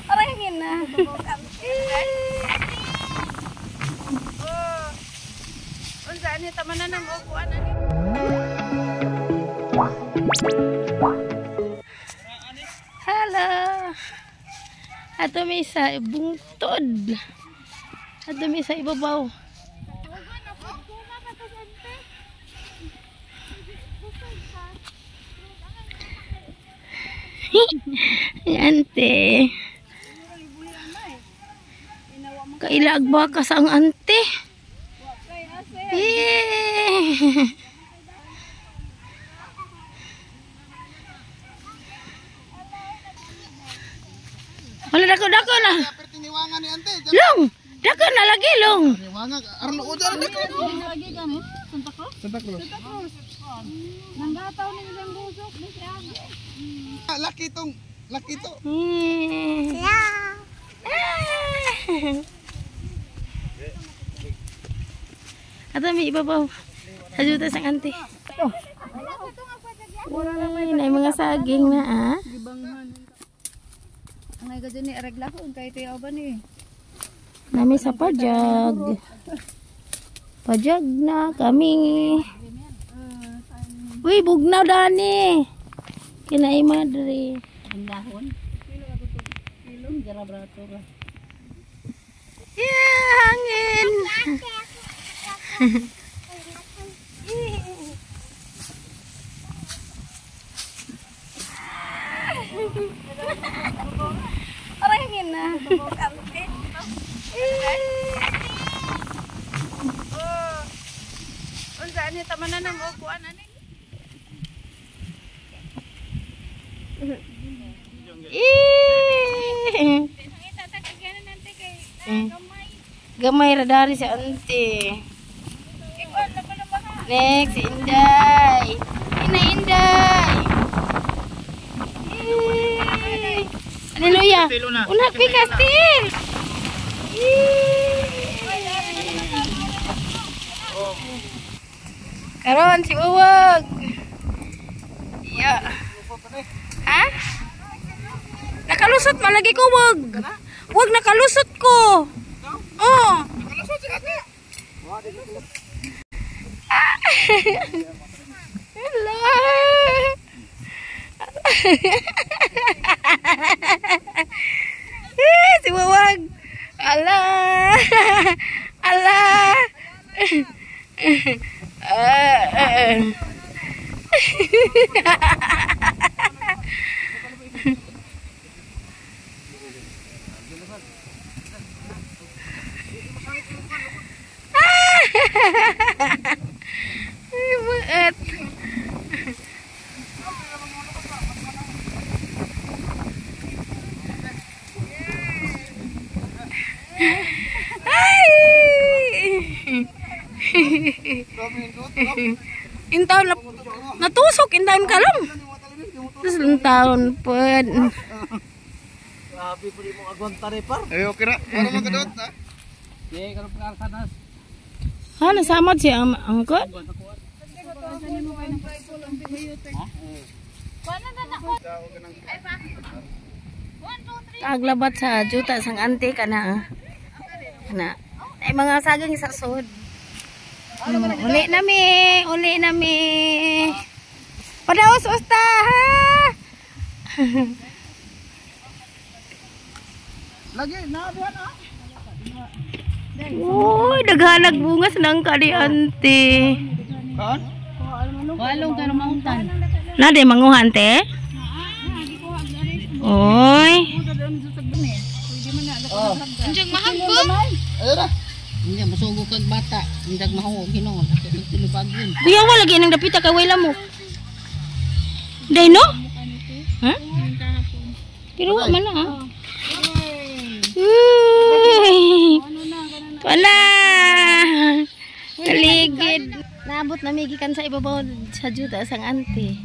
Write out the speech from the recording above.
Parang hangin na. Unsa ani tamanan ang upuan ani? Hello. Ato may sa bungtod. Ato may sa ibabaw. Ante. Kailag ba ka sa ang ante? Yeah. Wala dako na. Long, dako na lagi long. Santa Cruz. Santa Cruz. Nanggataw ni nilang busok ni siya. Laki tong, laki to. Yeah. Ato may ibabaw. Sa juta sang ante. Uy, na mga saging na ah. Ang ay gadyo ni reglahon kay tayo ba ni? Nami sa pajag. Pajag na kami. Uy, bugnaw dani. Kinay madre. Dahon. Yeah, hangin. Parang hangin na. Unsa ani tamanan ang upuan ani? Eh. Gamay ra dari si ante. Next, si Inday. Ina Inday. Eh. Hallelujah. Una pi kastil. Karon si Uwag. Ya. Ha? Nakalusot man lagi ko wag. Wag nakalusot ko. Oh. Nakalusot siya ate. Hello. Eh, si Wawag. Ala. Ala. Ay, buat. Ay! Intaon na natusok intaon ka lang. Tapos taon pod. Grabe po mo agwanta re par. Ay, okay ra. Para makadot ha. Ye karon pangarsanas. Ha, nasamad siya ang angkot? Taglabat sa juta sang ante ka na. Kana. Ay mga saging sa sud. Uli nami, uli nami. Padaos usta ha. Lagi na dihan ah. Uy, daghanag bungas nang kali ante. Kan? Walong ka mountain. Na di manguha ante? Oy. Anjang mahagbo. Ayun na. Hindi masugo kag bata, indag mahuog hinuon akit tulubagon. Kuya wala lagi nang dapita kay wala mo. Day no? Ha? Pero wa man na ha. Uy. Wala. Kaligid. Naabot na migikan sa ibabaw sa juta sang ante.